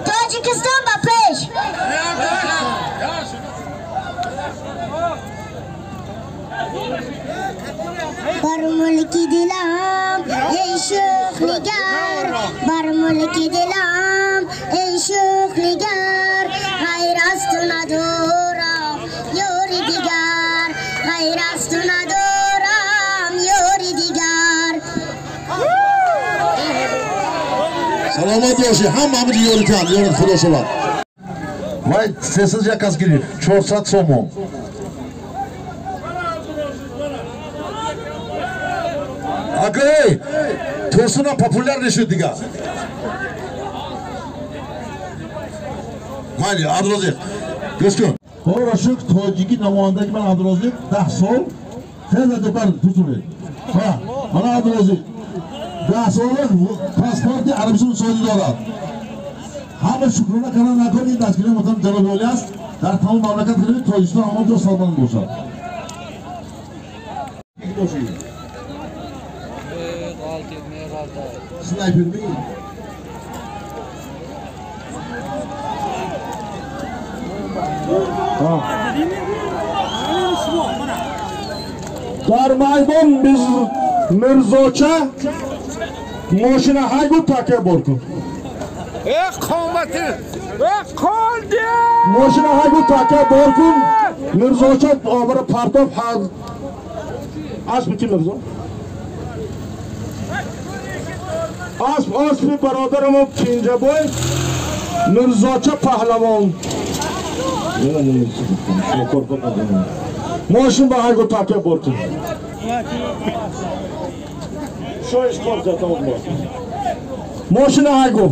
Тоҷикистон ба пеш. Бар мулки дилам эй шӯх нигар, бар мулки дилам эй шӯх нигар, ғайр аз ту надорам ёри дигар, ғайр аз ту надорам ёри дигар. Саломат бошӣ, ҳамаамиз ёритан, ёрит худо шавад. Вай 300 як кас гирифт, 400 сомон. Акай, Турсунам популяр шуд дигар. Майли, Абдурозиқ, гӯш кун. Худоро шукр, тоҷикӣ намояндаги ман Абдурозиқ 10 сол хеле дубар Турсунед. Ҳа, мана Абдурозиқ 10 сола паспорти Арабистони Саудӣ дорад. Ҳама шукрона кардан накун, ин дастгирии муҳтарам ҷаноби олӣ аст. Дар тамоми мамлакат хеле Тоҷикистон ҳамон ҷо саломат бошад. Снайпер ми? Дар майдон Мирзоча мошина ҳайгу таке бор кун. Мошина ҳайгу таке бор кун. Мирзоча обара партоф асп ки Мирзо? Асп аспи бародарамо Пинҷабой Мирзоча паҳлавон. Мошин ба ҳайгу таке бор кун. Шоиш кор зада мошина ҳайгу.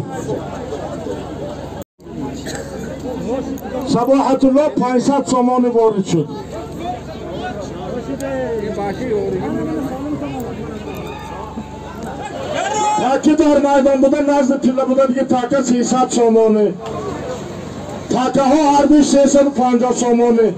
Сабоҳатулло 500 сомонӣ ворид шуд. Таки дар майдон буда, назди тилла буда, диги така 300 сомонӣ. Такаҳо ҳарби 350 сомонӣ.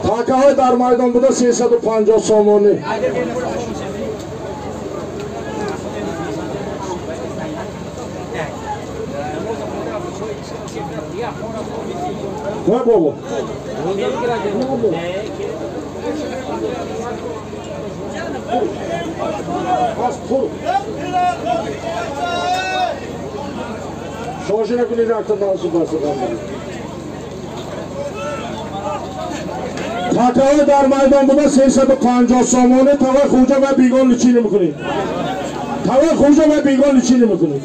Такаҳои дар майдон буда 350 сомонӣ. Не бобо? Шоши накунед, акта насу басадан. Такаҳои дар майдон буда 350 сомонӣ. Тавай хӯҷа ва бегон личини мекунед. Тавай хӯҷа ва бегон личини мекунед.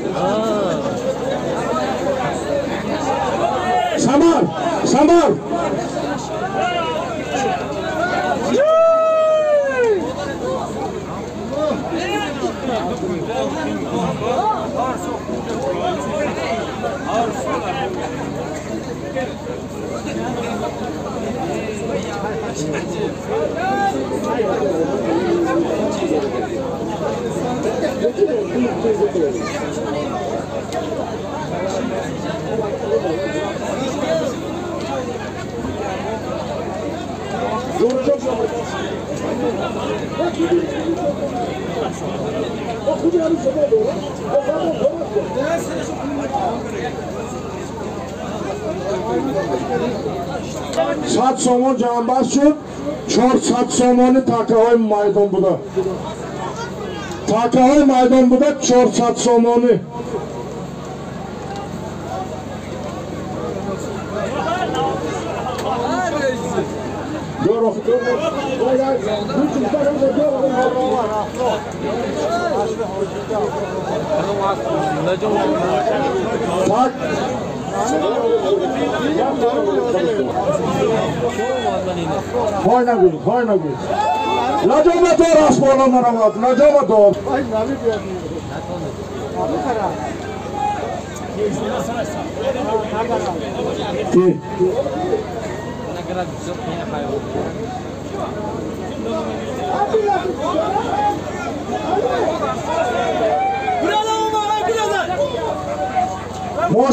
Самар, Самар. Сад сомон ҷамъбаст шуд, 400 сомони такаҳои майдон буда. Такаҳои майдон буда 400 сомонӣ. Так. Вой нагӯй, вой нагӯй. Лаҷома дор аст боло наравад, лаҷома дор. Ки?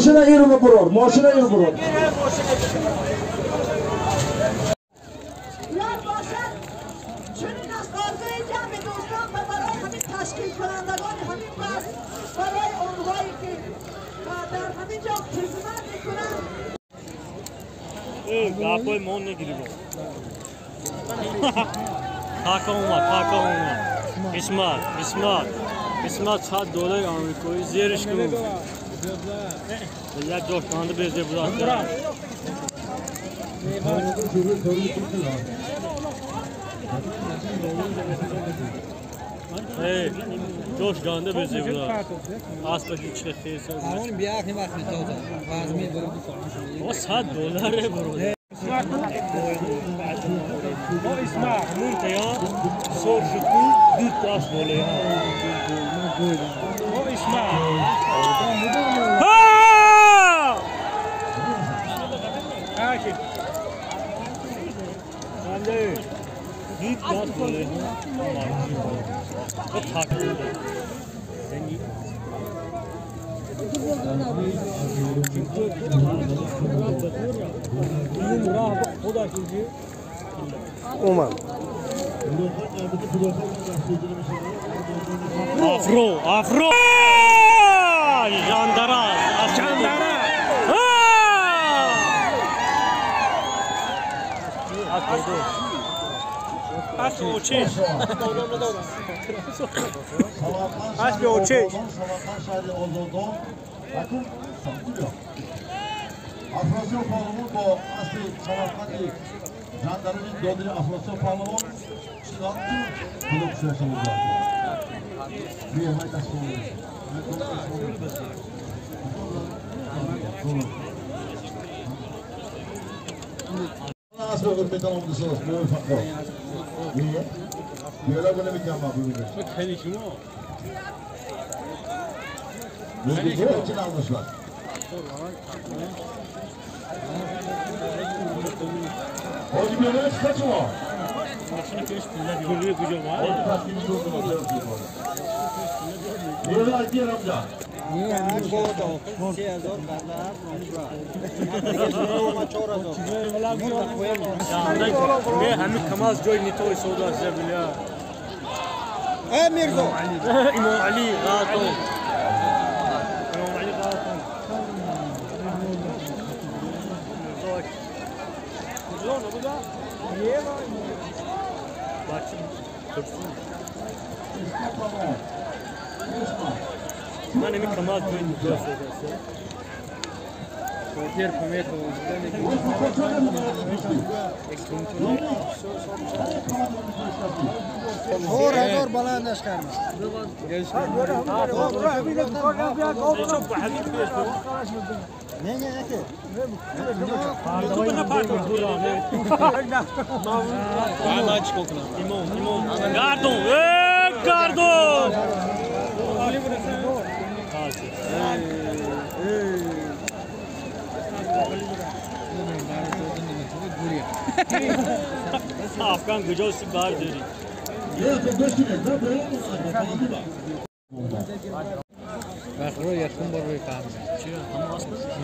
Мошина иру бурор, мошина иру бурор. چنین از قاضی جمع دوستان و برای همین تشکیل کنندگان همین بس برای اونهایی که در همین جا خدمت میکنند. گاپوی مون نگیری با. تاکا اومد، تاکا اومد. اسمت، اسمت، اسمت $100 آمریکایی زیرش کن. Millet coşlandı bizi burası. Hey, coşlandı bizi burası. Aslında çıkıyorsa. O $100 bro. O İsmail, Muntaya, sor şutu, dört taş böyle. O İsmail. Ha! Hadi. Hadi. Dört taş böyle. O tak. Oman. Afro, Afro. Jandara, Jandara. Afrosiyob Pahlevon бо аспи Самарқанди Жандарони додири Афросиёб Паҳлавон худо кушояша буда. همین کماز جای نیتوی سودا زبلیا. ای میرزا. امام علی غاتو. امام علی غاتو. من همین کماز جای نیتوی سودا زبلیا. چهار هزار بلندش کردم. نه نه نه. گاردون، گاردون. Afgan gücü bار داری. آخر یکم بار روی فهمیدم.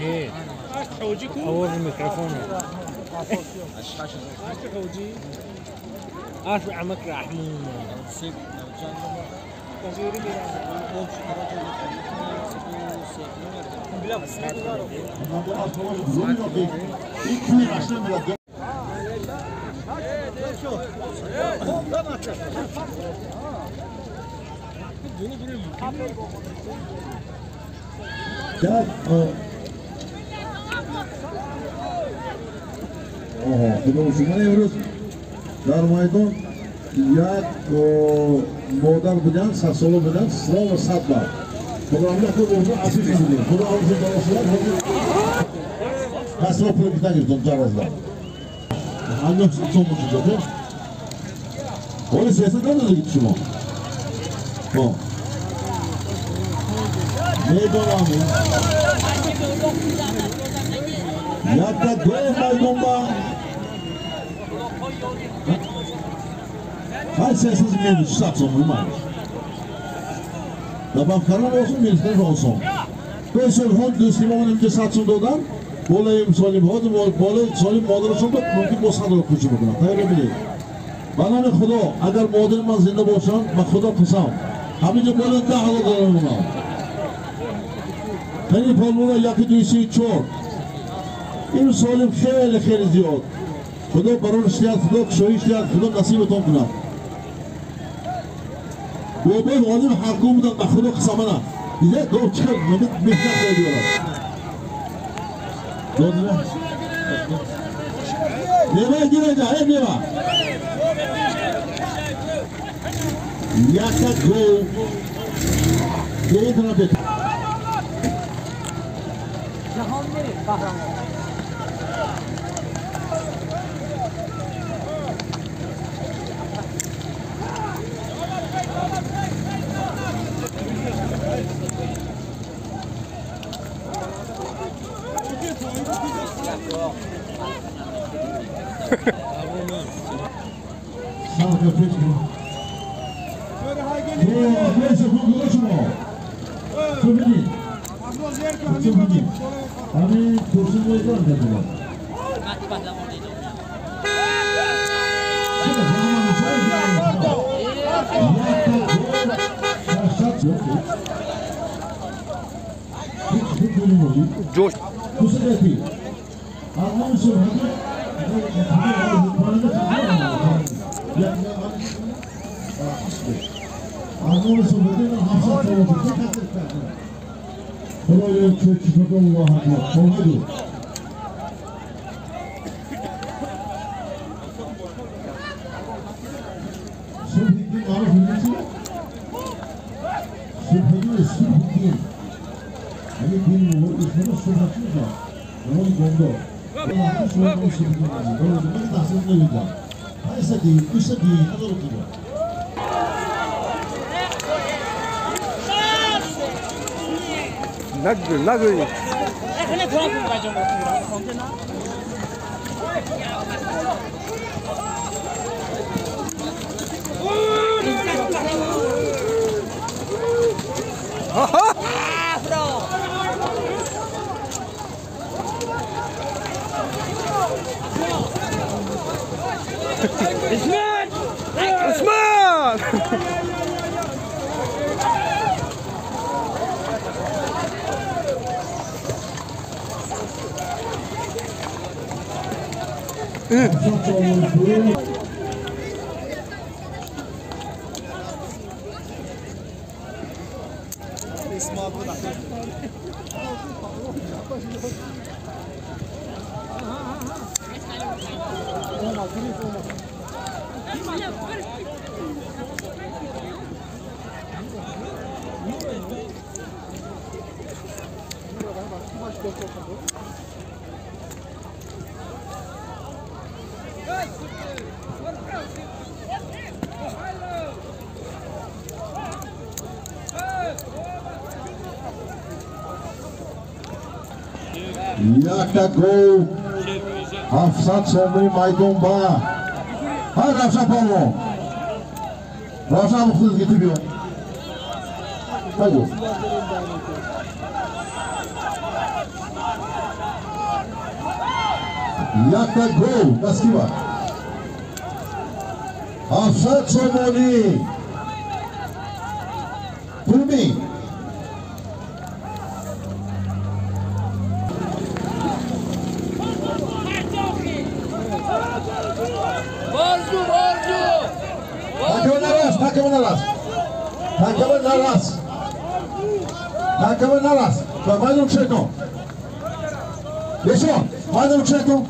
نه. اول میکروفون. اش عمك رحمون. امروز در میدان یک مادر بودن، 100 ساله بودن، سلام و 100 بار. خدا الله خود اونجا عفیف بودیم. خدا آرزو دارد. پس را پول گرفتم جرازda. الله son bu Öyle sesi nerede gitti şuma? Bom. Meydan Yatta dua meydan Her sessiz mevcut satın bunlar. Dabam karar olsun, meclisler olsun. Пешон дӯсти мо инҷо 100 сум додан. Болои солим ҳозир болои солим модарашон ба мумкин бо 100 доллар кӯча бикунад. Тайёр бинед. Ба номи Худо, агар модари ман зинда бошанд, ба Худо қасам, ҳаминҷо болои 10,000 доллар мемонам. Тани полвона яки, ду, се, чор. Ин солим хеле хеле зиёд. Худо барорш диҳад, Худо кушоиш диҳад, Худо насибатон кунад. Бобои ғолиб ҳаққу буданд, ба Худо қасамана. Дида гов чӣ қадр меҳнат дорад. Додина. Нева гиреда, э нева. Якта гов. Бейтана бет. Ҷаҳонгир Баҳрамов. Сарка пеш кун. Пеш кун шумо. Бибинед. Бибинед. Ҳамин курси мойдон кардем. Ҷош. خدایا چه چیزا الله اکبر خواهد. صبحی معروف نیست. صبحی صبحی همین دین رو اسم صبح چیزا نماز گنده شما صبحی من تحصیل نمیدم. 5 دی 2 دی هزار کیلو. نگو نگو. عثمان عثمان. Якта гол, 700 сомони майдон ба ҳа Равшан палвон. Равшан, худ гити биё. Нагу. Якта гол даскива 700 сомонӣ пулми. Такава нарас, такава нарас. Такава нарас. Такава нарас. Майдон кушай кун. Бешон, майдон кушай кун.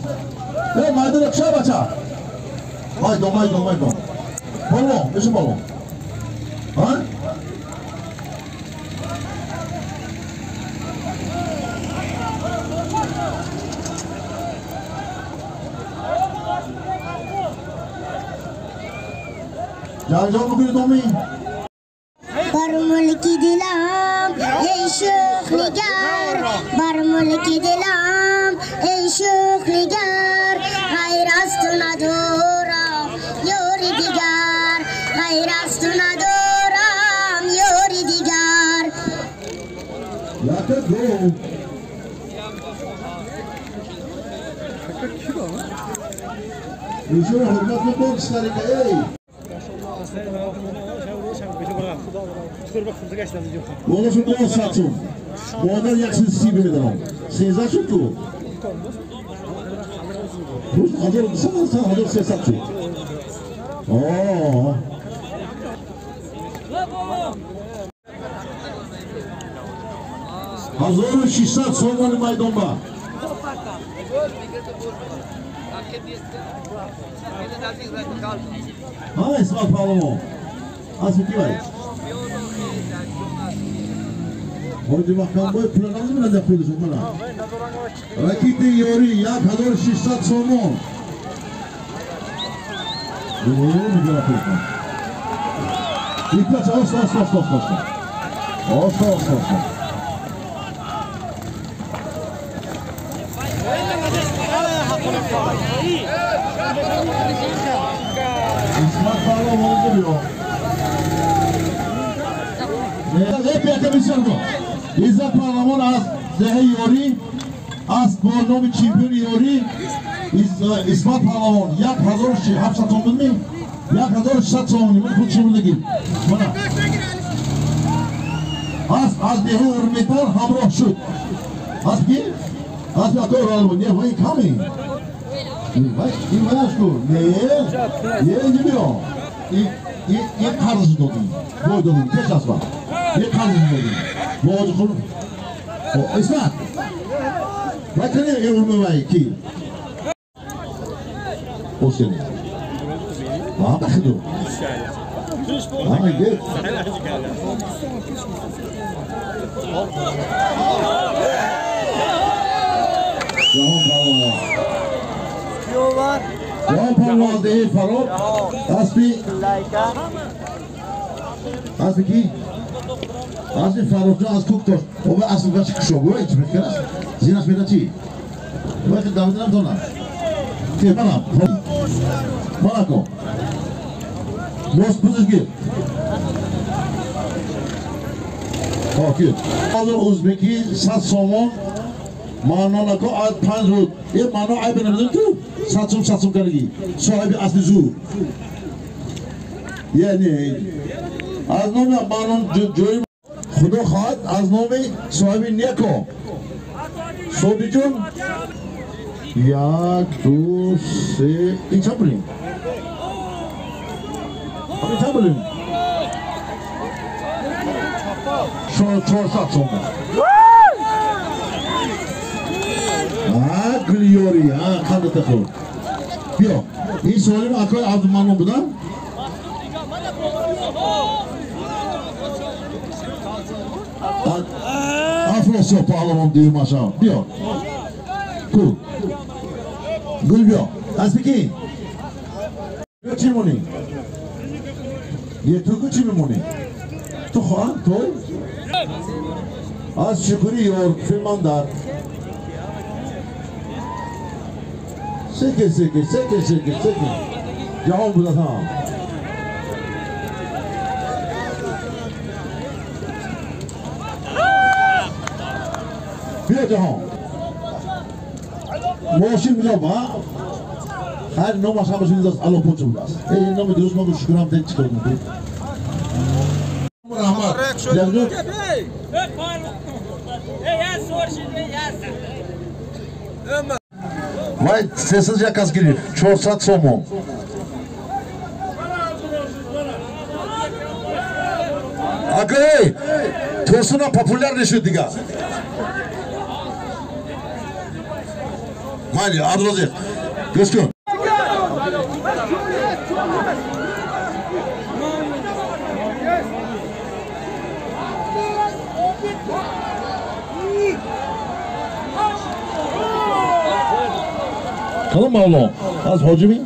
Э, майдон кушай бача. Майдон, майдон, майдон. Палвон, бешон палвон. А? ҷанҷол бикунед оми. Бар мулки дилам эй шӯх нигар, бар мулки дилам эй шӯх нигар, ғайр аз ту надорам ёри дигар, ғайр аз ту надорам ёри дигар. Ака гов. Ишон ҳурмат мекун старика эй. Болашун 900 сум. Модар 130 медарам. 13 шуд ку? 1200, 1300 шуд. О. 1600 сомони майдонба. Ҳа, Исмат паҳлавон. Аз ки вай? Ҳоҷи Маҳкамбой пула намедонад пулашон мана. Ракити ёрӣ 1600 сомон. Оста, оста, оста, оста. Оста, оста, оста. Исмат паҳлавон биё. Иззат паҳлавон аз деҳаи ёрӣ, аз бо номи чемпиони ёрӣ Исмат паҳлавон 1700 сом будми? 1600 сомони ман худ шумурдагӣ. Мана. Аз деҳаи Урметан ҳамроҳ шуд. Аз ки? Аз акои Уралбо. Не, вай ками. Вай, ин ваяш ку. Не, не, инҷо биё. Ин қарз додем. Бой додем. Пеш аз ба. Ин қарз додем. Боз хун. Исмат. Вай кани ин урме вай ки? Осени. Ва бахиду. Ва гет. Ҷаҳон паҳлавон. Ҷаҳон паҳлавон деҳаи Фароб. Аспи ки? Аспи Фаррухҷон аз Кӯктош. Ова аспи бачи кушо. Гӯя чӣ мекард? Зинаш мера чӣ? Вай хел давида наметавонад. Ки манам. Манако. Боз пузиш гир. Ки. Ҳозир ӯзбекӣ 100 сомон маънонако аз 5 рӯз. Е маъно айб намедонӣ ту? 100 сом 100 сом кардагӣ. Соҳиби аспи зур. Яъне аз номи маънон ҷои худо хоҳад аз номи соҳиби неко. Собиҷон 1 2 3 ин чанд пулем? Ин чанд пулем? 400 сомон. Ҳа, гули ёрӣ, ҳа, қандата хӯр. Биё. Ин соҳиби акои Абдуманнон будам? Афросиё паҳлавон дуюмаша. Биё. Ку. Гул биё. Аспи ки? Биё чӣ монӣ? Е ту ку чӣ мемонӣ? Ту хоҳам, той? Аз шукури ёр филмандар. Секе, секе, секе, секе, секе. Ҷаҳон будат ҳа. Биё ҷаҳон. Мошин биё ба. Хайр номаш ҳамаш индост алло поча будааст. Эй номи дуруст мо шукурам дед чикор мекунӣ? Раҳмат. Вай сесад як кас гирифт 400 сомон. Акай, Турсуна популяр шуд дигар. Майли, Абдурозиқ, гӯш кун. Кадом мавло? Аз ҳоҷими?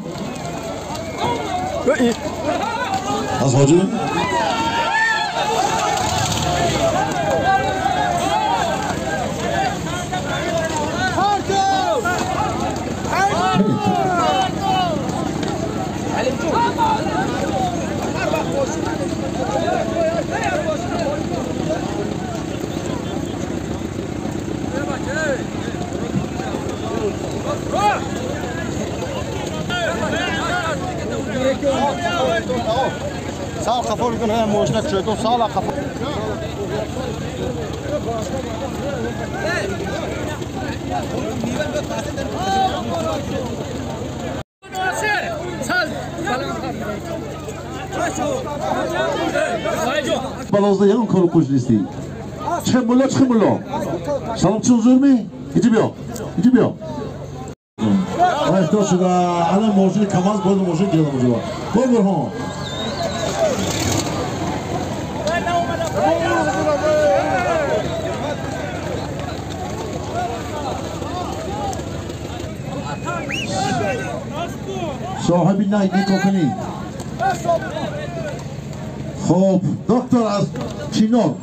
Аз ҳоҷими? قفا میکنه هم ماشین کشیدم سال قفا بالازده یکون کارو پشت نیستی. چه ملا چه ملا. سلام چون زور می؟ اینجا بیا. اینجا بیا. آه شده. الان ماشین کماز باید ماشین گیرم اونجا. برو ها. صاحبی نه نگاه کنی. خب دکتر از چینار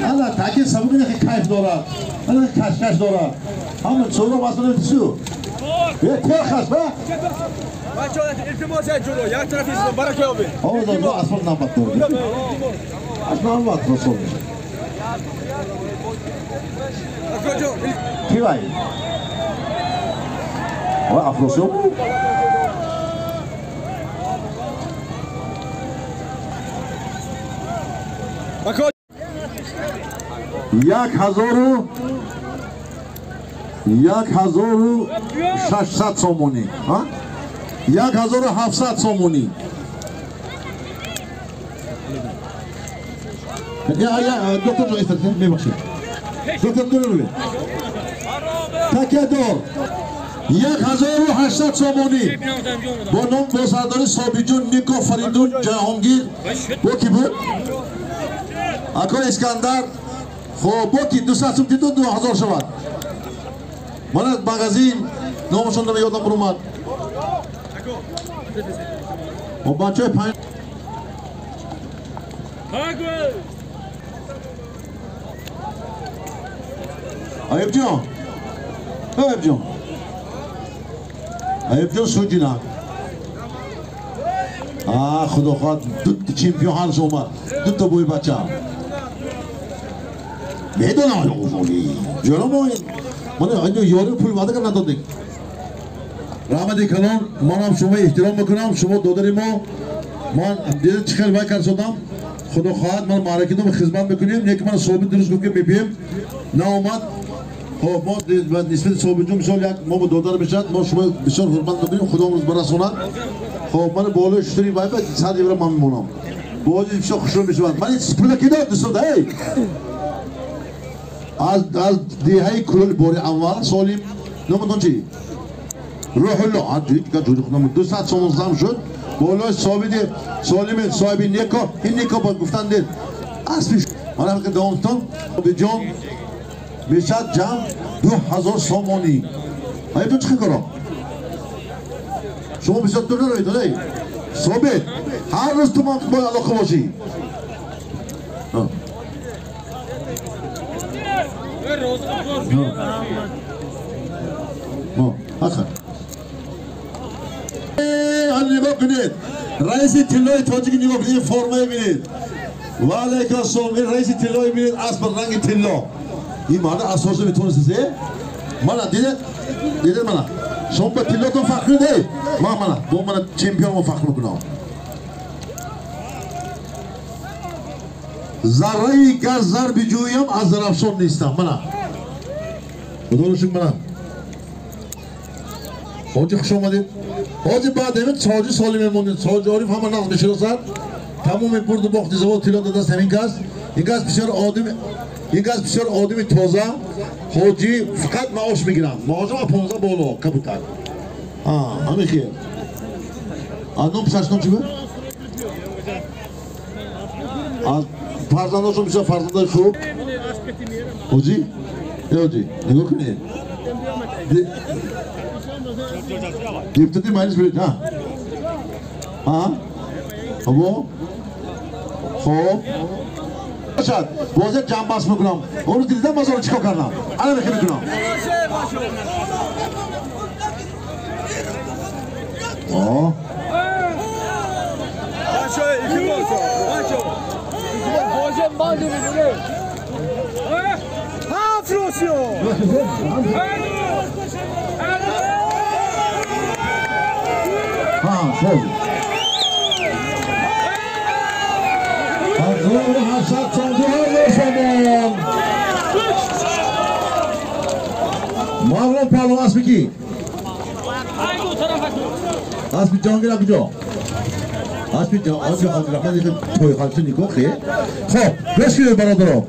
الله تاکه سبونی که کیف دارد الله کشکش دارد همه چورا واسه نمی‌تونی یه ترخش با بچه‌ها التماس جلو یک طرف ایستاد برکه آبی آقا اصلا نبات داره اصلا نبات رسول کی وای آقا افراسیاب یک 1600 سومونی ها 1700 سومونی یا دکتر جان ایستاد میبخشید دکتر دور تکیه دار 1800 سومونی با نام با سردار صابی جون نیکو فریدون جهانگیر با کی بود؟ اکا اسکندر خب با کی 200 سوم دیدون 2000 شود من مغازین نامشون رو یادم اومد و بچه 5 ایب جان ایب جان ایب جان سوجینا آه خدا خواد دو چمپیون هرش اومد دو تا بوی بچه میدونم جلو ما من اینو یارو پول وعده کردن ندادیم رحمت کلان من هم شما احترام میکنم شما دادر ما من دیده چه خیلی وای کردم خدا خواهد من معرکه دم خدمت میکنیم یک من صحبت درست گفت که میبیم نه اومد خب ما نسبت صحبت جون مثال یک ما با دادر میشد ما شما بسیار حرمت میکنیم خدا امروز برسوند خب من بالای شتری وای بعد 100 یورو من میمونم بازی بسیار خوشحال میشود من این پول کی داد دوست ای از دیهای کلول باری اول سالیم نمیدونم چی روح الله عجیب که جوری خودم 200 سوم زم شد بالای ثابت سالم صاحب نیکا این نیکا با گفتن دید اصلی من هم که دوام به جان میشد جمع 2000 سومانی ای تو چه کارا شما بسیار دور نروید ای ثابت هر روز تو ما باید علاقه باشی نگاه کنید رئیس طلای تاجیک نگاه کنید فرمای بینید و علیکم السلام این رئیس طلای بینید اسب رنگ طلا این مرد اساس میتونست من دیدید دیدید من شما با طلاتون فخر ندید من با من چمپیون ما فخر میکنم ذره گز زر بجویم از درفشان نیستم من خدا رو شکر من حاجی خوش آمدید حاجی بعد همین حاجی سالی میموندید حاجی عارف همه نقد میشناسد تمام برد و باخت زوال طلا داده است همین کس این کس بسیار آدم این کس بسیار آدم تازه حاجی فقط معاش میگیرم معاش ما 15 بالا کبوتر همین خیر نام پسرش نام چی بود؟ از فرزنداشون بسیار فرزندای خوب حاجی حاجی نگاه کنید دیپتاتی مجلس برید ها ها خب خب باشد بازه جمع بس میکنم اون رو دیدم باز رو چیکار کردم الان بخیر میکنم آه ها خب 1852 سامان مغلوب پهلوان اسب کی؟ اسب جهانگیر کجا؟ اسب جهانگیر توی خالص نیکو خیلی خب گوش کنید برادران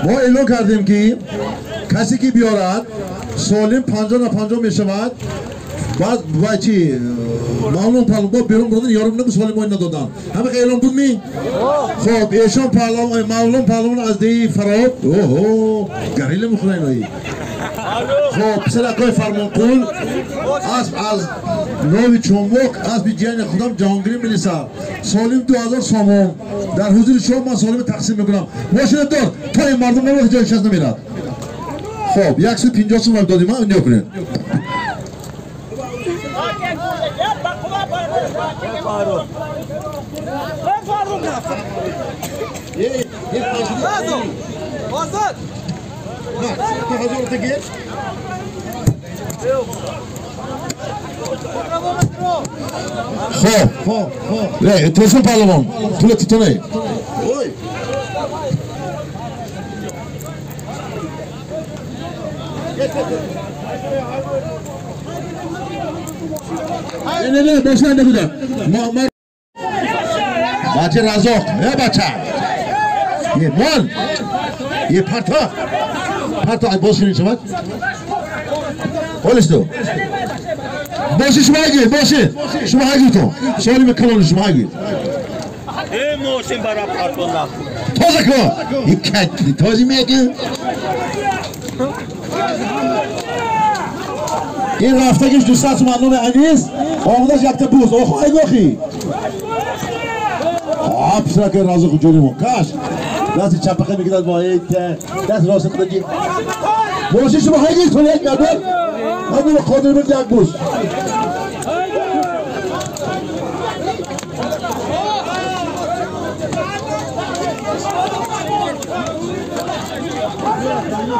ما اعلام کردیم که کسی که بیارد سالم 50-50 میشود بعد و چی معلوم پهلوان با بیرون بردن یارم نگو سالم ما ندادن همه اعلام بود می خب ایشان پهلوان معلوم پهلوان از دی فراب اوه گریل میخوره اینایی خب پسرکای فرمانقول اسب از ناوی چموک اسب جیان خودم جهانگیری میلیسه سالم 2000 سامان در حضور شما من سالم تقسیم میکنم ماشین دار تا این مردم ما جای نشست نمیرد خب 150 سوم دادیم ما نگاه کنید خب نه تلفن پهلوان پول تیتونه نه نه باشن نبودم ما بچه رزاق نه بچه یه مال یه پرتا پرتا باز کنید شما حالش دو باشه شما اگه باشه شما اگه تو سوالی میکنم شما اگه ای موشین برای پرتا تازه کن یک کتی تازه میگه این رفتگیش 200 تومن نام انیس آمدش یک تا بوز آخه ای گوخی آه پسرک رازق جونیمون کاش دست چپخه میگیرد با دست راست خودگی باشه شما هیگی تو یک مردم من به قادر برد یک بوز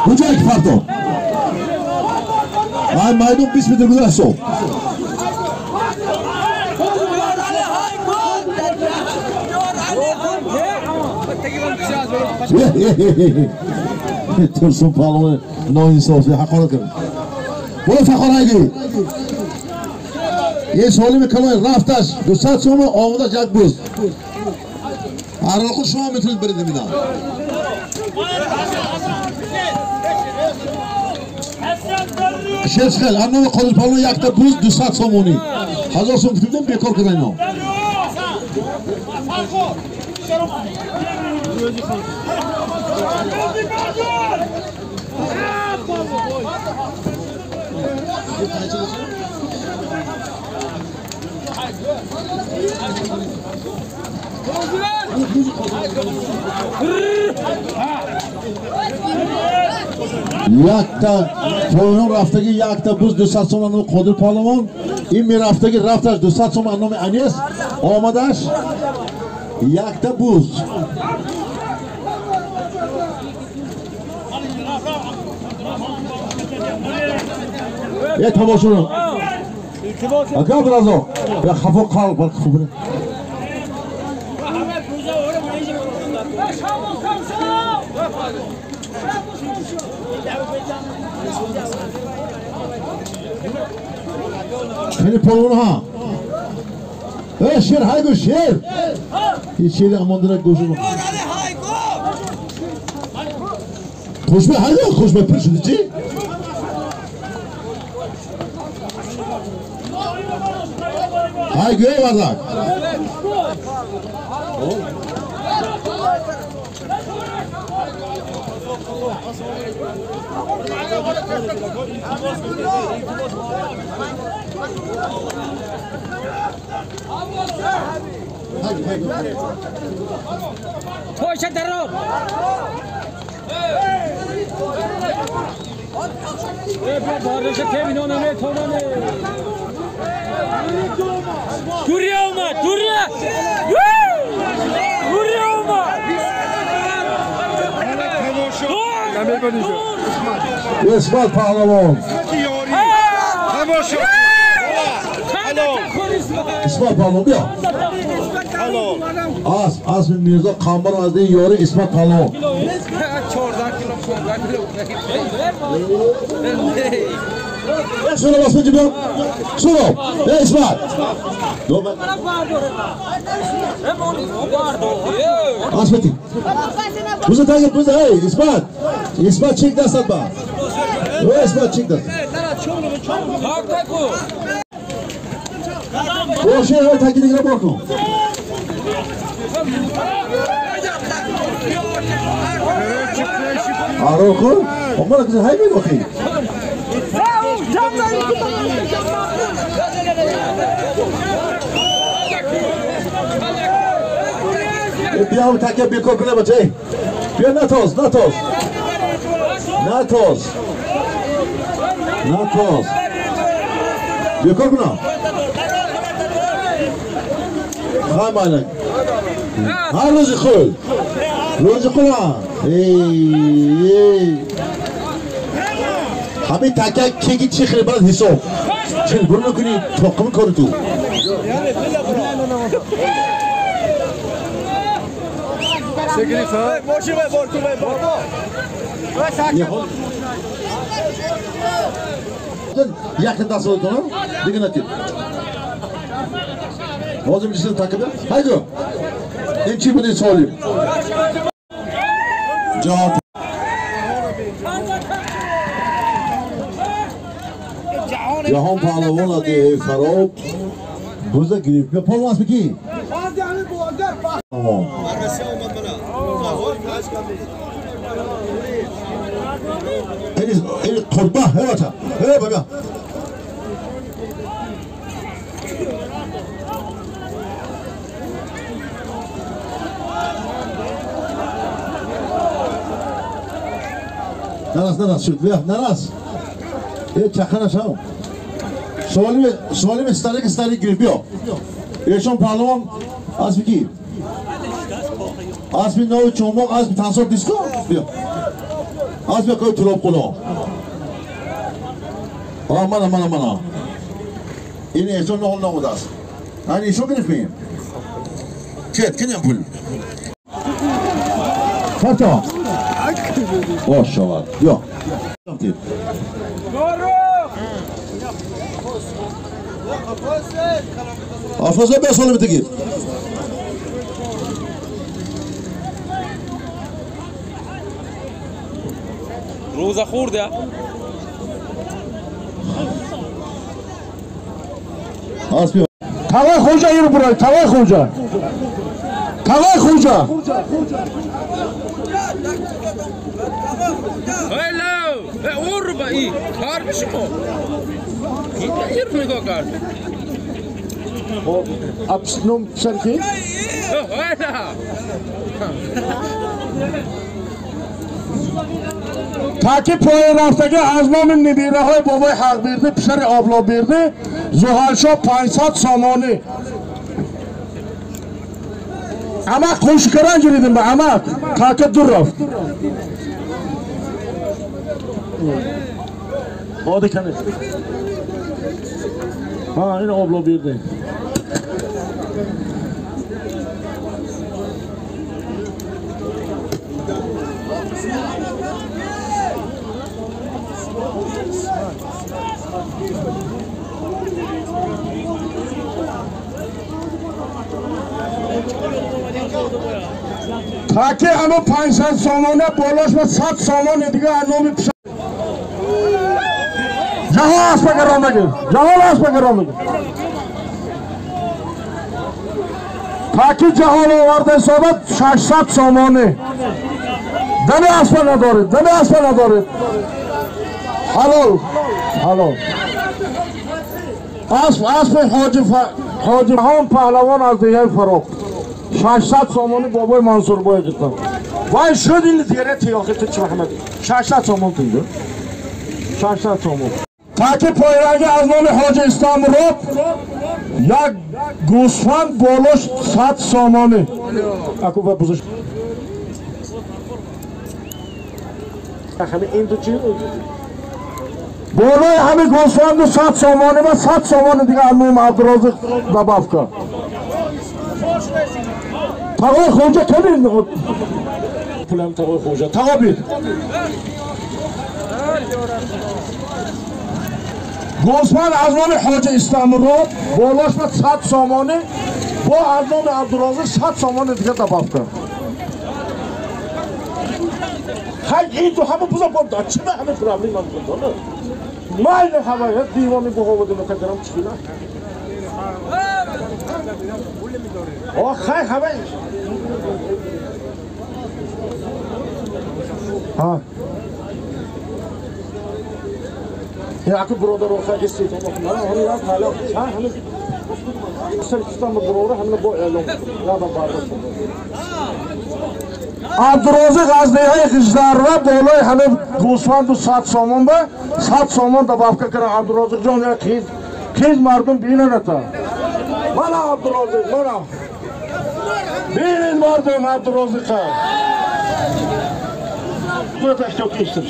کجا یک فردا من مردم 20 متر گذشت صبح ترسون پهلوان ناانصافی حقارت کرد برو فخار هگی یه سوالی میکنه رفتش 200 سوم آمدش یک بوز هر خود شما میتونید برید میدم شیرخیل انو قادر پهلوان یک تا بوز 200 سومونی 1000 سوم گفتم بیکار کردن اینا Якта پایان رفتگی якта буз 200 сом ном Қодир паҳлавон ин мерафтаги рафташ 200 сом номи Анис омадаш якта буз е тамошо ака Абдураззоқ я хафо қал хуб خیلی پلون ها ای شیر های گو شیر یه شیر امان داره گوشو خوشبه های گو خوشبه پر شده چی؟ های گوی وردک پاشا درو دوریه اومد دوریه. اسمت پهلوان. اسمت پهلوان بیا. اسم میرزا قنبر از این یاری اسمت پهلوان. 14 کیلو 15 کیلو. سورا باسم بیا. سورا. اسمت. اسمتی. بوزه تاگه بوزه ای اسمت. اسمت چیک دستت با. اسمت چیک دست. باشه های تاکی دیگه را کن. آره کن. عمر کسی های میگوخی. بیا تکیه بیکار کنه بچه. بیا نتاز نتاز نتاز نتاز بیکار کنه. خواهی مالک هر روزی خود روزی خود ای همین تکیه کی چی خیلی باید حساب چه برو نکنی تاقم کار تو یک دست رو دیگه نتید لازم چیزی تکیه haydi این چی بود این سوالی جواب جهان پهلوان از خراب بزرگ گرفت بیا پهلوان اسم کی؟ این قربه هی بچه هی بیا نرس نرس شد بیا نرس یه چخه نشم سوالی ستاره که ستاره گرفت بیا ایشون پهلوان اسم کی؟ اسم نو چوماق اسم تنصار دیسکو بیا اسم کوی تراب قلا آه منم منم منم این ایشون نهال نامود است این ایشون گرفتیم چت کنیم پول فرتا باش شود بیا افرازه بیا سالم تگیر روزه خورده تاوای خوجا یرو برای تاوای خوجا تاوای خوجا هلو اوربا ای کار بشمو این نگاه کرد ابسنوم سرکی تاکی پای رفتگی از نام نبیره های بابای حق بیرده پسر آبلا بیرده زحلشا 500 سامانی اما خوشکران گریدیم به اما تاکی دور رفت آده کنه ها این آبلا بیرده تاکه اما 500 سامانه بالاش با 100 سامانه دیگه انومی پسر جهان اسب گرام بگیر جهان اسب گرام بگیر تاکه جهان آورده ثابت 600 سامانه دم اسب ندارید دم اسب ندارید حلال حلال اسب اسب حاجی هم پهلوان از دیگه فراق 600 سامانی بابای منصور بای گفتم وای شد این دیگه تیاخه تو چه محمد 600 سامان تو 600 سامان تاکه پایرنگ از نام حاج اسلام رب یک گوسفند بالاش 100 سامانه اکو و بزرگ Ҳамин ин ду чи болои ҳамин гӯсфанду 100 сомонӣ ва 100 сомони дига аз номи Абдурозиқ добавка. Тағои хоҷа кани пулам, тағои хоҷа, тағо бид. Гӯсфанд аз номи ҳоҷа Истамурод болош ба 100 сомонӣ, бо аз номи Абдурозиқ 100 сомони дига добавка. Хай, ин ту ҳама буза бо чима ҳама проблема мекунад. Майли, ҳама дивони буғоводи мекадарам чикина. О, хай, ҳама. Ҳа. Яку бародар охай истид. Мана ҳамин як ҳала. Ҳа, ҳамин сар кистам бародар ҳамин бо эълон. Яда бардошт. Абдурозиқ аз деҳаи Ғиждарра болои ҳамин гӯсфанду 100 сомон ба 100 сомон добавка кардам. Абдурозиқҷон, як хиз, хиз, мардум бинаната. Мана Абдурозиқ, мана. Бинед, мардум, Абдурозиқа. Куда эҳтиёт истир.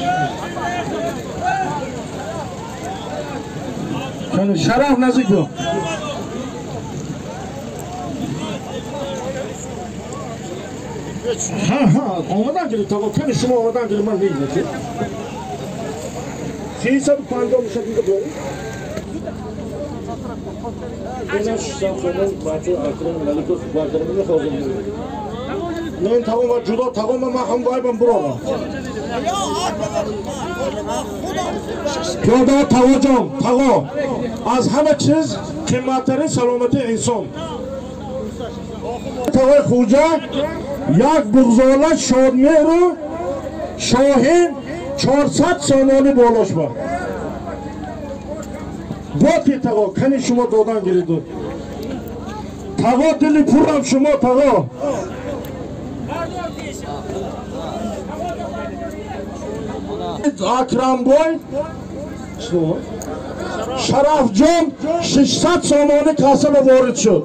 Шараф, наздик биё. Ҳа, омадан гирифт, тағо, кани шумо омадан гирифт, ман мебинам. 350 мешад, дига биёред. Ина шишам хонум, бачаи Акрам Маликов бардорам мехозам. Не, тағо, ма ҷудо, тағо, ма ман ҳам вайбам буродам. Пиёда, тағоҷон, тағо, аз ҳама чиз қиматтарин саломатии инсон. Тағои Хуҷа як буғзола Шодмеҳру Шоҳин 400 сомонӣ болош ба. Боти тағо, кани шумо додан гириду. Тағо, дили пурам шумо, тағо. Акрамбой Шарафҷон 600 сомонӣ касаба ворид шуд.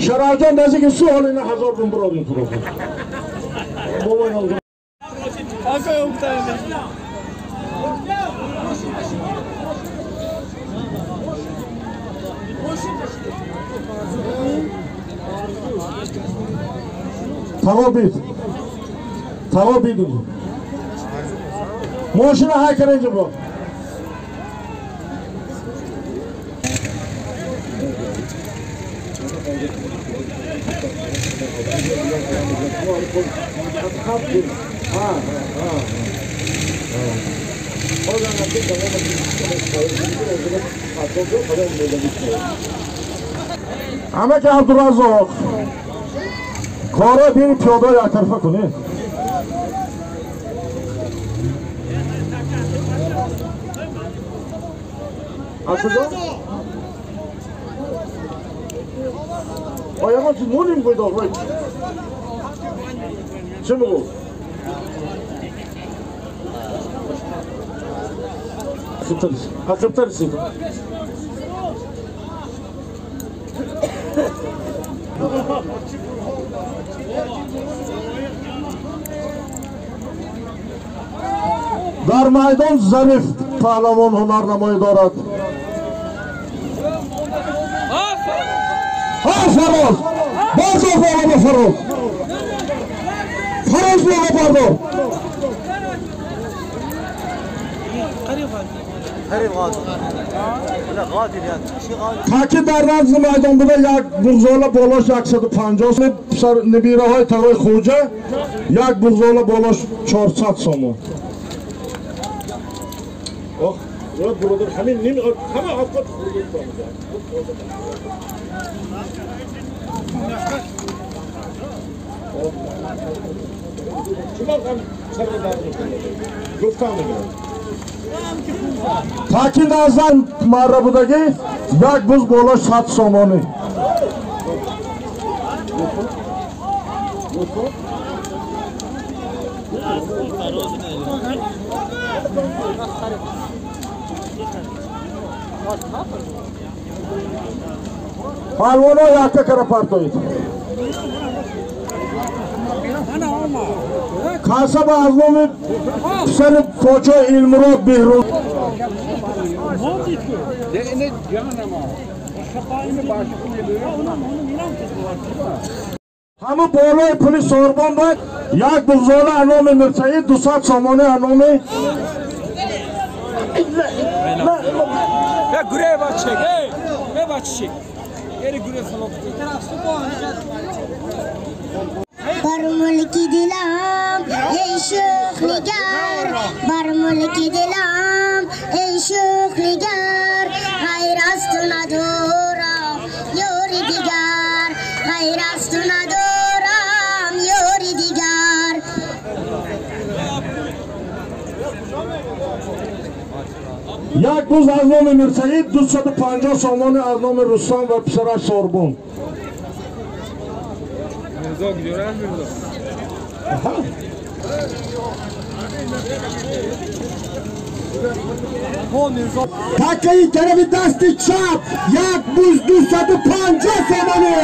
Шарафҷон, наздики су ҳол ина 1000 рум буродим туро. Тағо бид. Тағо бид. Мошина ҳай кара инҷо бо. Ҳама ки Абдураззоқ кора бини, пиёда яктарафа кунед. Аз куҷо? А ягон чиз моним гӯйдор вай. Чӣ мегӯ? Ақибтар рисид. Дар майдон Зариф паҳлавон ҳунарнамоӣ дорад. Ҳа, Фароз! Бардор боло ба Фароз! Фароз, боло бардор! Таки дар назди майдон буда як буғзола болош 150, набираҳои тағои Хуҷа як буғзола болош 400 сомон. Ох, бародар, ҳамин ним ҳама афқат хурдед. Шумо ҳам сарро дард мекунед. Гуфтам мегӯям. Таки назар марра будагӣ як буз болош 100 сомонӣ. Палвоно якка кара партоид. Касаба аз номи писари почои Илмурод Беҳрӯз. Ҳаму болои пули сорбон бад як буғзола аз номи Мирсаид 200 сомонӣ аз номи بر ملک دلم ای شوخ نگار، بر ملک دلم ای شوخ نگار، غیر از تو ندارم یار دیگر، غیر از تو ندارم یار دیگر. Як буз аз номи Мирсаид 250 сомонӣ аз номи Рустам ва писараш Сорбон. Такаи тарафи дасти чап як буз 250 сомонӣ.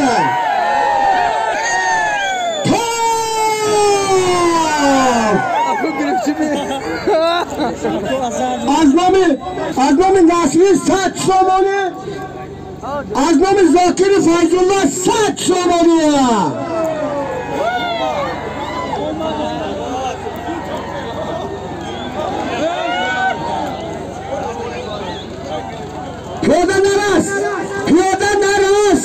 Аз номи Насри 100 сомонӣ, аз номи Зокири Файзулло 100 сомонӣ. Пиёда нарас, пиёда нарас.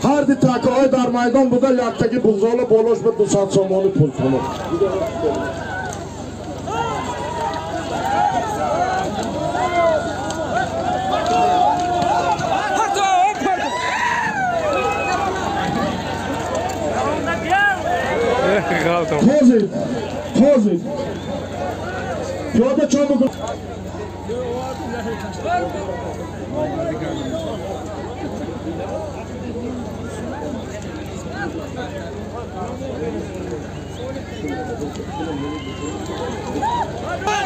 Ҳар ди такаҳои дар майдон буда яктаги буғзола болош ба 200 сомонӣ пул кунад. Тозид, тозид. Пиёда чо мекунад?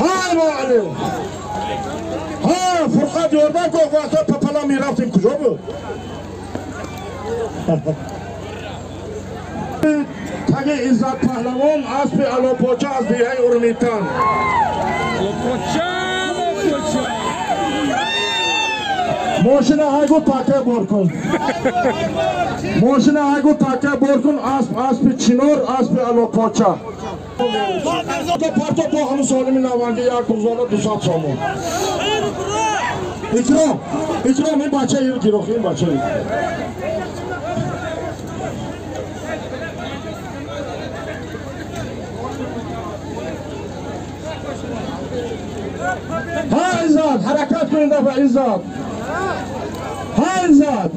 Ҳай муаллим! Ҳа, Фурқат ёрдам кун, вақто папала мерафтем куҷо буд? Таги Иззат паҳлавон аспи Алопоча аз деҳаи Урмитан. Мошина ҳайгу така бор кун. Мошина ҳайгу така бор кун, асп аспи Чинор, аспи Алопоча. Парто бо ҳамун солими наванги як буғзола 200 сомон. Икром, Икром, ин бача гирохи, ин бача. Ҳа Иззат, ҳаракат кунед дафъа Иззат. Ҳа Иззат.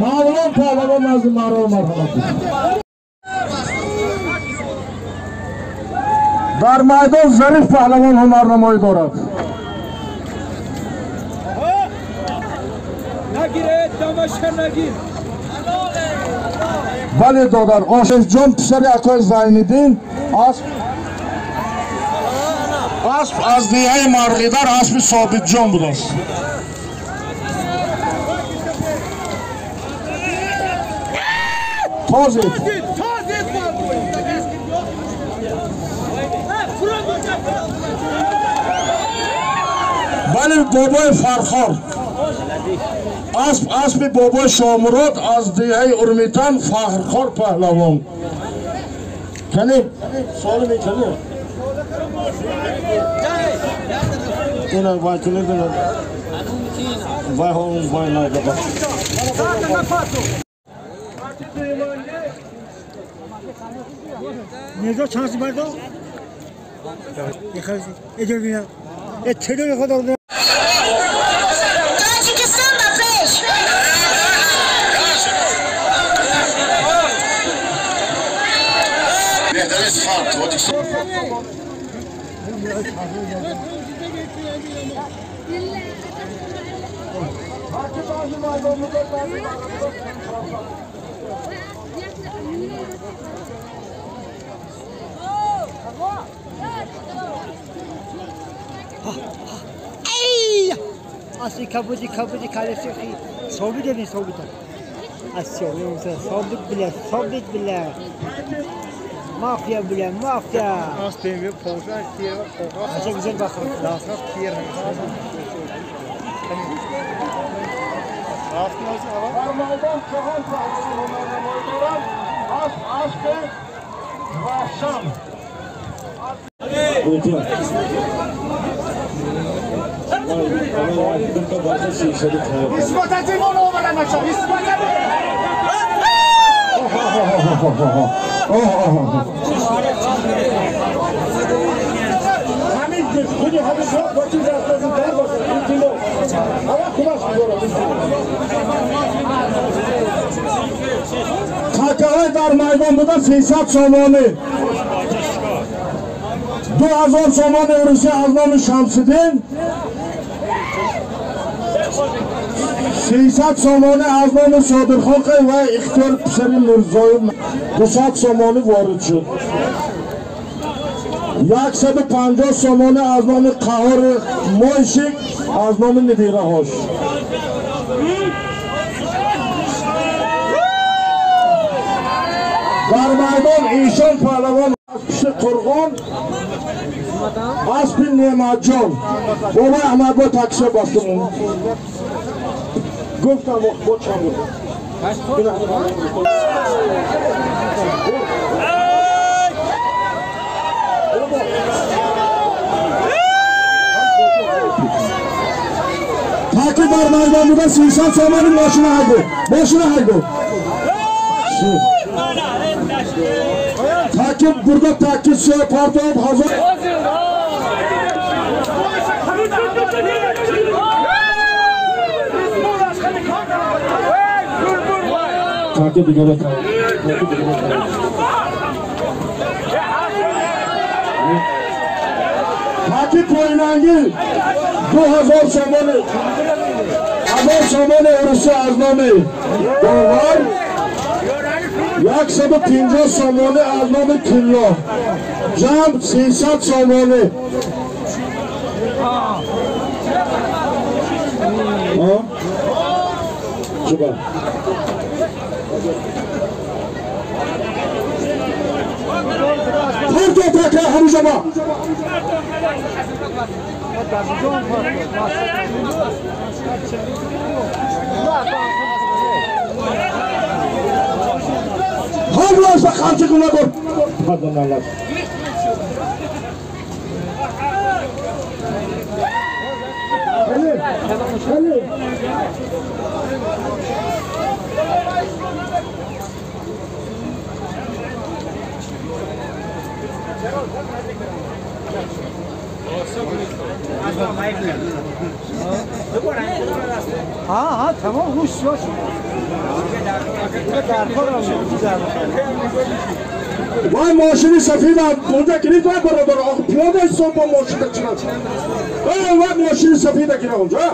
Мавлон паҳлавон назди маро марҳамат. Дар майдон Зариф паҳлавон ҳунарнамоӣ дорад. Бале додар, Ошифҷон писари акои Зайниддин асп аз деҳаи Марғидар аспи Собитҷон будааст. Тозид. Бале бобои Фархор асп аспи бобои Шомурод аз деҳаи Урмитан Фахрхор паҳлавон. Кани солими кани ина вай кунед, вай ҳон вай найда. Mirza şansı vardı. Tacikistan ба пеш! Беҳтарин сухан Тоҷикистон. Ey! Asli kabuci kabuci kalesi sobit edin sobit. Asya sobit bile sobit bile. Mafya bile mafya. Aşağı güzel bakın. Такаҳои дар майдон буда 300 сомонӣ, 2000 сомони Русия аз номи Шамсиддин, 300 сомонӣ аз номи Содирхон ва Ихтиёр писари Мирзоев, 200 сомонӣ ворид шуд. 150 сомонӣ аз номи Қаҳори Мойшик аз номи набираҳош. Дар майдон Эшон паҳлавон аз пишти Қурғон, аспи Неъматҷон. Бобои Аҳмад бо таксия бастум. Гуфтам бо чанд буд. Таки дар майдон буда 300 сомонӣ мошина ҳайгу. Мошина ҳайгу. Таки бурда таки сӯ партоб ҳазор. Таки дигара таки дигара. Таки поинанги 2000 сомонӣ, 1000 сомонӣ Русия аз номи Довар, 150 сомонӣ аз номи Тилло, ҷамъ 300 сомонӣ. Чуба? Пурто така ҳамужаба. Ҳамлаш ба қамчи куна бур. Паданаллах. Хеле. हाँ हाँ तमाम हुश होश вай мошини сафида онҷа гирифт вай бародар пиёда ҳисоб бо мошина чина вай мошини сафида гира онҷа.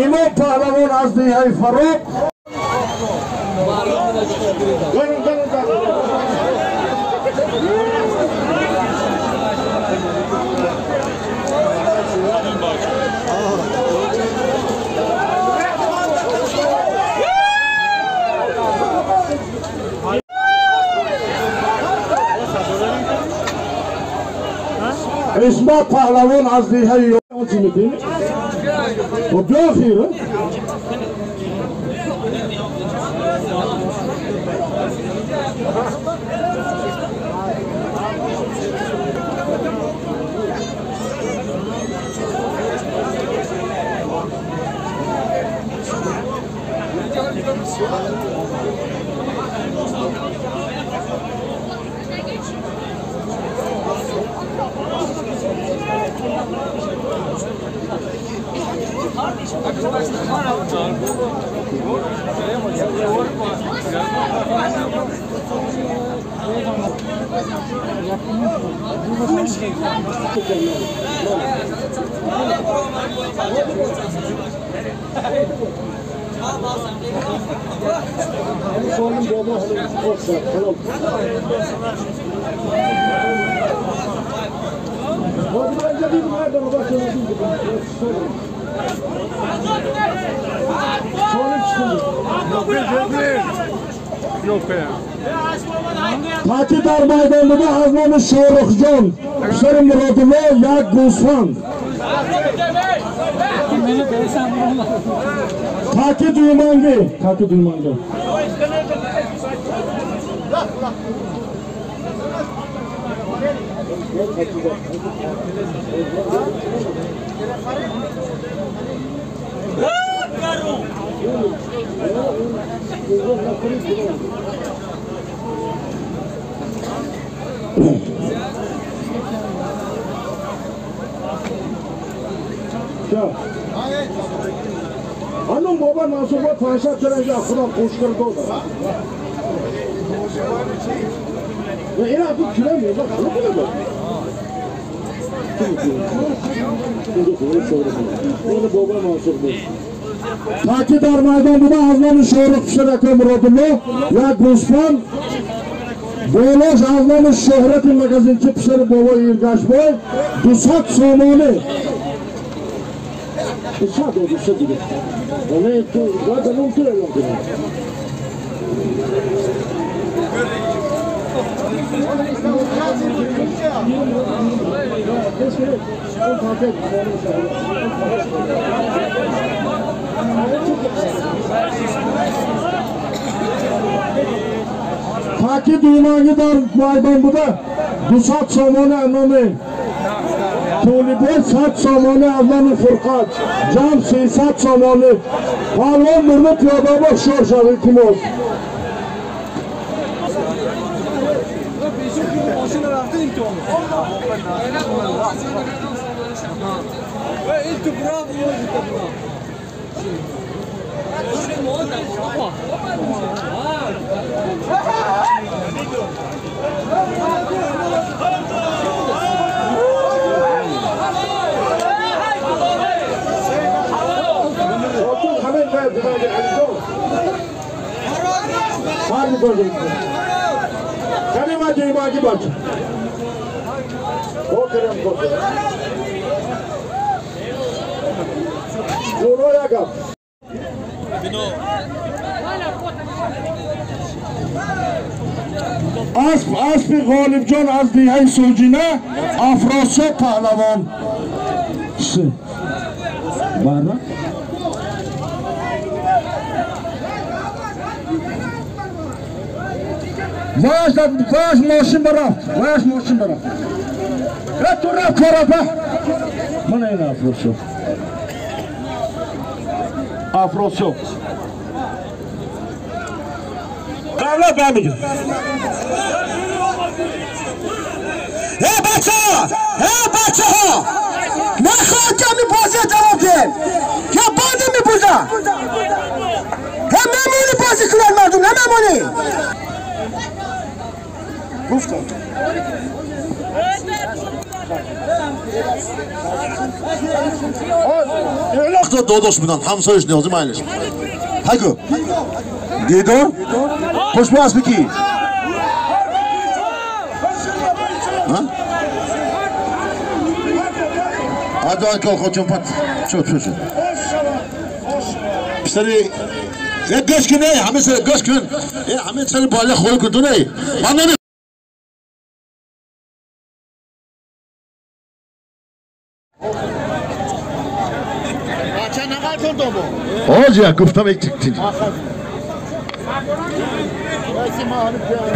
Имом паҳлавон аз деҳаи Фароқ. Исмат паҳлавон аз деҳаи Ёчи. Биё хир. Таки дар майдон буда аз номи Шоҳрухҷон писари Муродулло як гӯсфанд. Таки дуюманги, таки дуюманги. Анун баба Мансурбой 500 тиран худам қӯшқир дод. Ина ту кира меба худам. Баба Мансурбой. Таки дар майдон буда аз номи Шоҳрух писарака Муродулло як гӯсфанд, болош аз номи Шоҳрати магазинчи писари бобои Иргашбой 200 сомонӣ. 200 200 дига. Не ту гадалум ту эълон кунӣ. Таки дуюманги дар майдон буда 200 сомонӣ аз номи Толибой, 100 сомонӣ аз номи Фурқат, ҷамъ 300 сомонӣ. Паҳлавон мурда пиёдабо шор шав, илтимос. Асп аспи Ғолибҷон аз деҳаи Соҷина Афросиёб паҳлавон. Бара Ваш мошин барафт, ваш мошин барафт. Ту рафт корафа. Мана ин Афросиёб. Афросиёб. Давлат бамигир. Эй бачаҳо! Эй бачаҳо! Нахоҳад ки ҳамин бозиро ҷавоб диҳем. Я бозӣ мебурда. Ҳе мемонӣ бозӣ кунад мардум, намемонӣ. Гуфтам. Додош будан, ҳамсояш ниёзи майлиш. Ҳайку. Дидор? Хушбо аспи ки? Адван колхочон пат. Шуд, шуд, шуд. Писари гӯш кун, ҳама сар гӯш кун. Ҳама сар бола хӯр кун ту не. Ман нами Оҷа гуфтам як тик.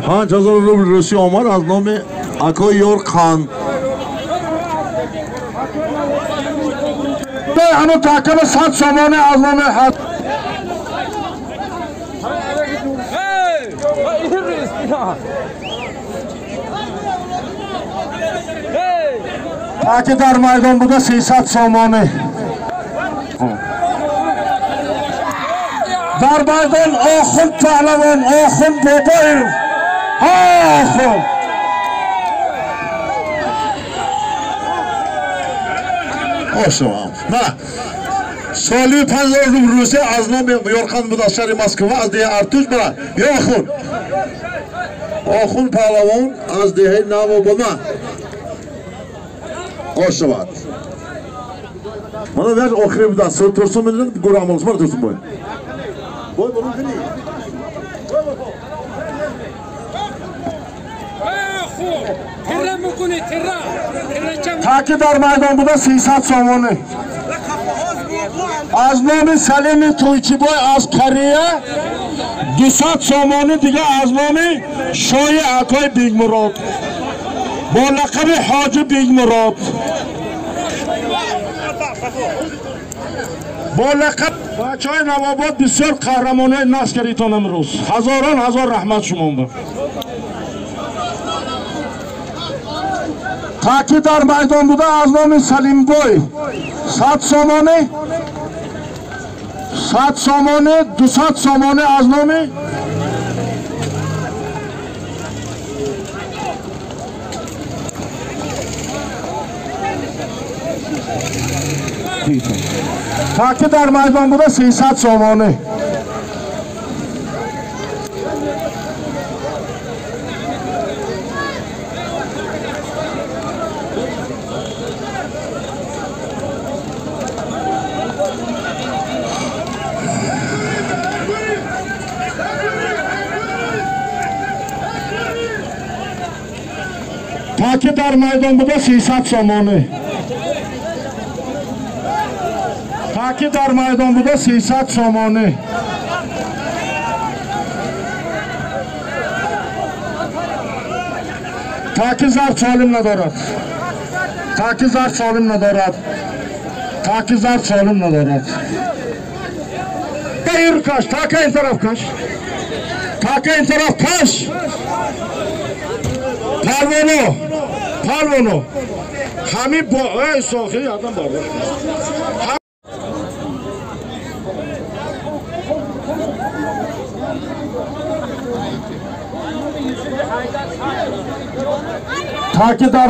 5000 рубл русӣ омад аз номи акои Ёрқан. Ҳанӯ таҳкама 100 сомонӣ аз номи Таки дар майдон буда 300 сомонӣ. Дар майдон Охун паҳлавон, Охун Бобоев. Охун. Ошо. На. Соли 5000 рубл Русия аз номи Ёрхан буд аз шаҳри Москва аз деҳаи Артуш бара. Ё Охун. Охун паҳлавон аз деҳаи Навобома. Ошавад. Мана вяж охири будан. Турсун медонад гур амалс мара Турсун бой. Бой бурун кини. Таки дар майдон буда 300 сомонӣ. Аз номи Салими Тӯйчибой аз Корея 200 сомонӣ дига аз номи Шоҳи Акои Бегмурод бо лақаби Ҳоҷи Бегмурод бо лақаб. Бачаҳои Навобод бисёр қаҳрамониҳои насб кардитон имрӯз. Ҳазорон ҳазор раҳмат шумонба. Таки дар майдон буда аз номи Салимбой 100 сомонӣ, 100 сомонӣ, 200 сомонӣ аз номи Таки дар майдон буда 300 сомонӣ. Таки дар майдон буда 300 сомонӣ. Таки дар майдон буда 300 сомонӣ. Таки зар солим надорад. Таки зар солим надорад. Таки зар солим надорад. Ир каш, така ин тараф каш. Така ин тараф каш. Парвоно, парвоно. Ҳамин бо эй сохи адам бардошт. Таки дар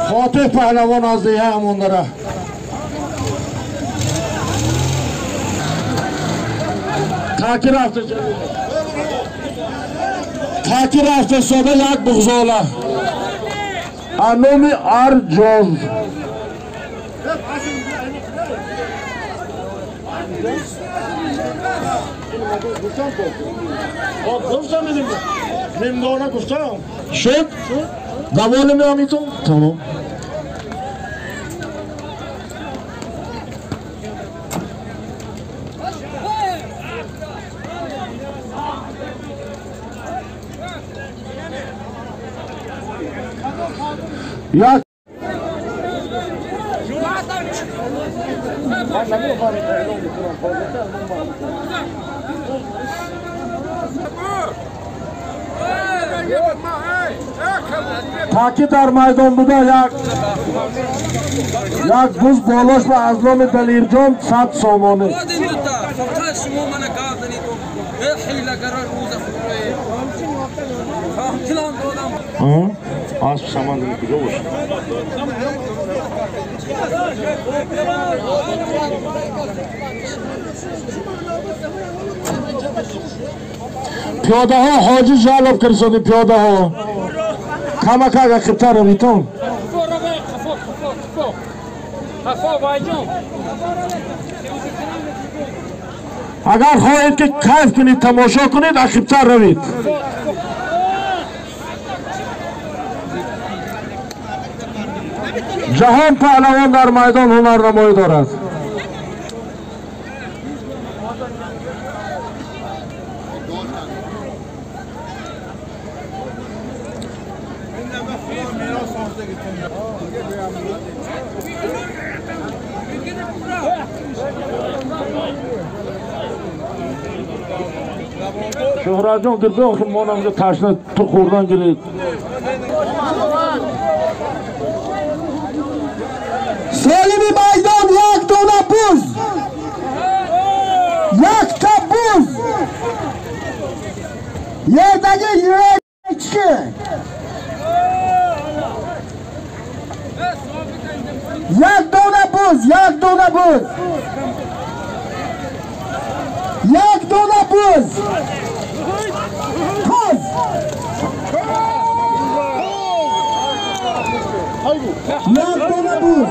Фотиҳ паҳлавон аз деҳа Амондара. Таки рафта Таки рафта сода як буғзола. Аз номи Арҷоз. Шуд? Даволи меомитон? Тамом. Як Таки дар майдон буда як буз болош ва аз номи Далирҷон 100 сомонӣ. Аз саман куҷо бошад? Пиёдаҳо ҳоҷи жалоб кирсоди пиёдаҳо. Камакак ақибтар равитон. Агар хоҳед ки кайф кунед, тамошо кунед, ақибтар равед. Ҷаҳон паҳлавон дар майдон ҳунарнамоӣ дорад. Шуҳратҷон гирбе охи монамга ташна ту хӯрдан гирид. Солими майдон як дона буз, якта буз, ердаги echki, як дона буз, як дона буз, як дона буз, буз. Як дона буз.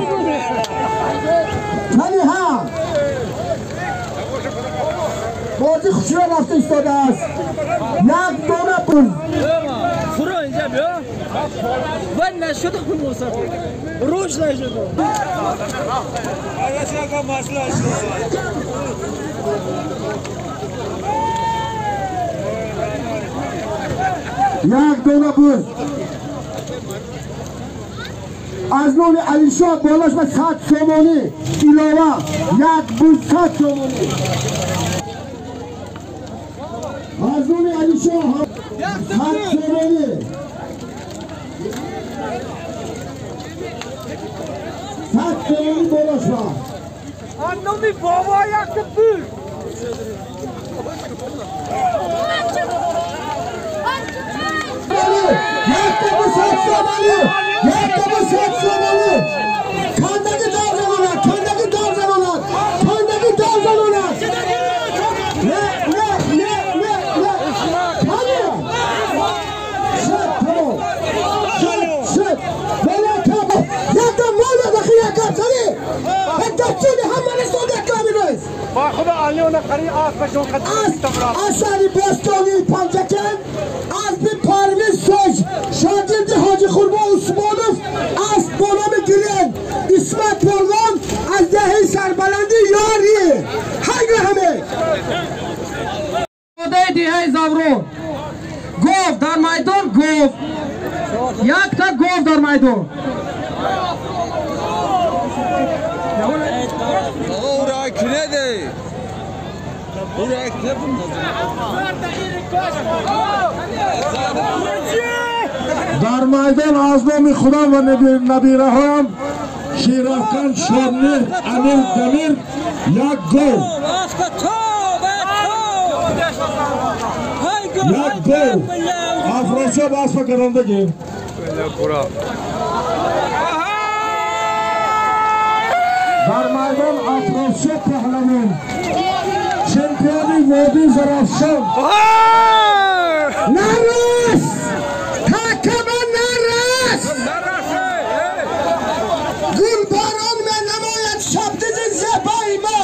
Кани ҳа. Бозӣ хушро рафта истодааст. Як дона буз. Фуро инҷа биё. Вай нашуда мусафир. Рӯш нашуда. Як дона буз. Аз номи Алишоҳ болош ба 100 сомонӣ илова, як буз 100 сомонӣ. Аз номи Алишоҳ 100 сомонӣ. 100 сомонӣ болош ба. Аз номи бобо як буз. Як буз 100 сомонӣ. Як буз 100 сомонӣ. Кандаги давзанонад, кандаги давзанонад, кандаги давзанонад. Не, не, не, не, не. Кани? Шуд, тамом. Шуд, шуд. Вала таба. Якта мола дахи як гап зани. Дачуни ҳама расода камирӯз. Ба худо алиона қари аспашон қад. Асари бостонии Панҷакент, асби Парвиз Соҷ, шогирди Ҳоҷи Хурмо Усмонов, асб бо номи Гирен, Исмат Полвон аз деҳаи Сарбаландӣ Ёрӣ. Ҳайга ҳаме. Одаи деҳаи Заврон. Гов дар майдон, гов. Якта гов дар майдон. Дар майдон аз номи худам ва набираҳоям Шерафкан Шодмир Амир Дамир як гов. Як гов. Афросиёб аспа карондагӣ. Дар майдон Афросиёб паҳлавон, чемпиони водии Зарафшон. Нарас! Ҳакама нарас! Гулборон менамояд шабдизи зебои мо.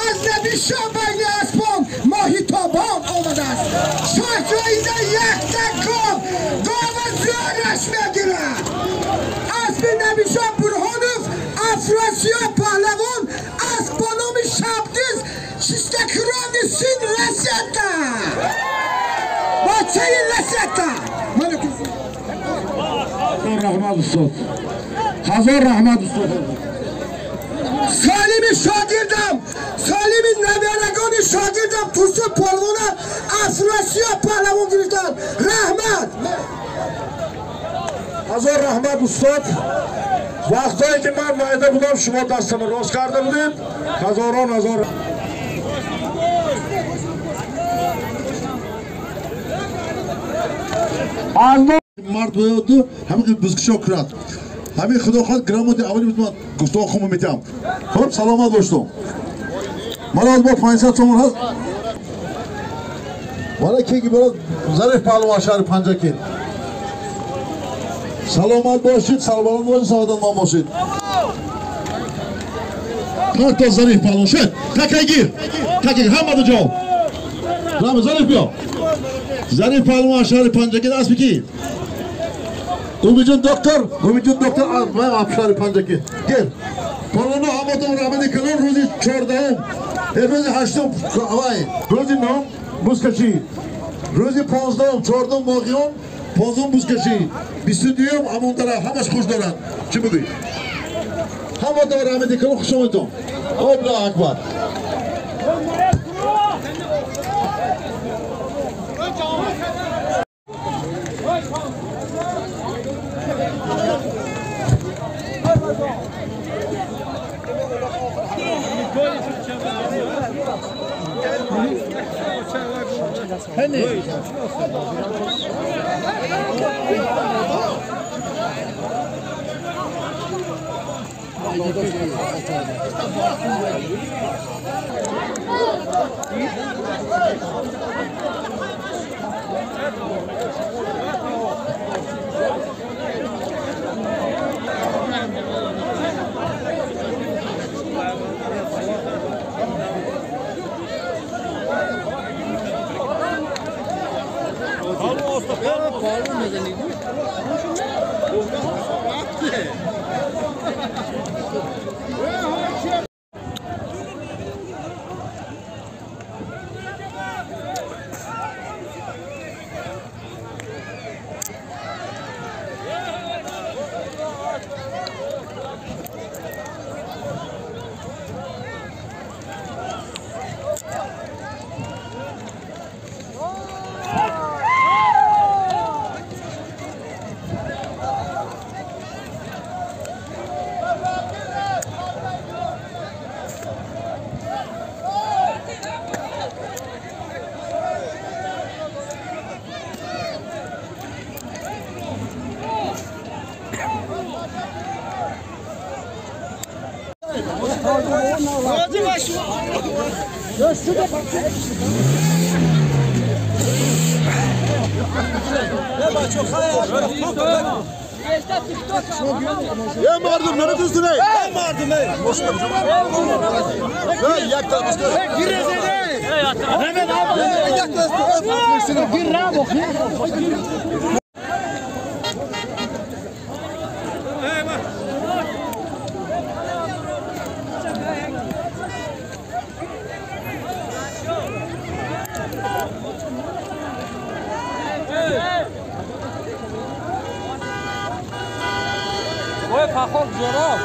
Аз Набишоҳ байни аспон моҳи тобон омадааст. Шоҳ ҷоиза якта гов, гова зӯраш мегирад. Аспи Набишоҳ Бурҳонов, Афросиёб паҳлавон, асп бо номи Шабдиз, чистокровный сын Ласета. Бачаи Ласета. Раҳмат устод. Ҳазор раҳмат устод. Солими шогирдам, солими наберагони шогирдам Турсун полвона Афросиёб паҳлавон гирифтанд. Раҳмат. Ҳазор раҳмат устод. Вақтое ки ман майда будам, шумо дастамро рост карда будед. Ҳазорон ҳазор. Мард бояду ҳамин бузкишо кунад. Ҳамин худо хоҳад грамоти аввали ман гуфтаҳо хуму метиҳам. Хуб, саломат боштум. Мана аз бо 500 сомон ҳаст. Мана ки барад Зариф паҳлавон шаҳри Панҷакент. Саломат бошед, саломат бошед, саодатманд бошед. Ҳатто Зариф паҳлавон шуд. Такагир. Такагир ҳамада ҷавоб. Рами Зариф биё. Зариф паҳлавон шаҳри Панҷакент аспи ки? Умиджон доктор, Умиджон доктор, ман Абшари Панҷаки. Гел. Палвоно ҳаматон раҳмати калон рӯзи 14-ум, рӯзи 8-ум, вай, рӯзи 9-ум бузкашӣ. Рӯзи 15-ум, 14-ум моғиён, 15-ум бузкашӣ. 22-ум амон тараф ҳамаш хуш дорад. Чӣ бигӯӣ? Ҳаматон раҳмати калон хуш омадтон. Аллоҳу акбар. Ya mardum ne diyorsun ey? Ya mardum ey. Ya yak da gir rezede. Mehmet abi. Yak da gir ra bak. Фахор Ҷоров.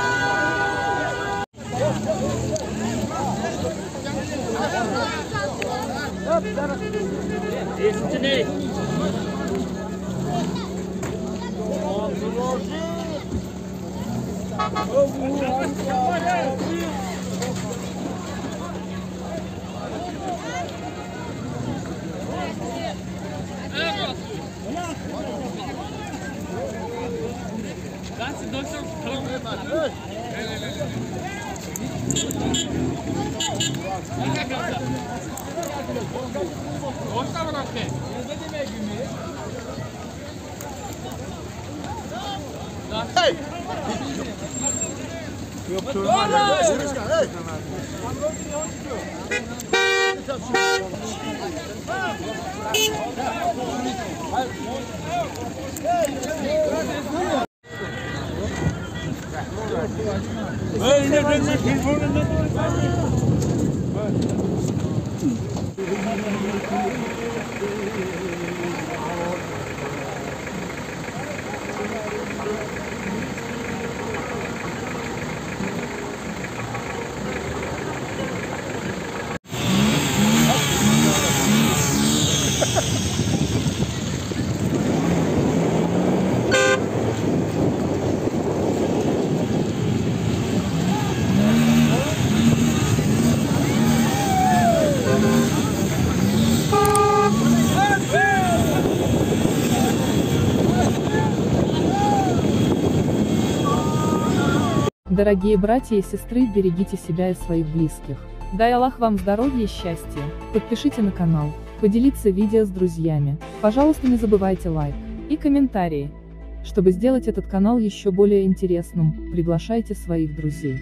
Дорогие братья и сестры, берегите себя и своих близких. Дай Аллах вам здоровья и счастья. Подпишите на канал, поделиться видео с друзьями. Пожалуйста, не забывайте лайк и комментарии. Чтобы сделать этот канал еще более интересным, приглашайте своих друзей.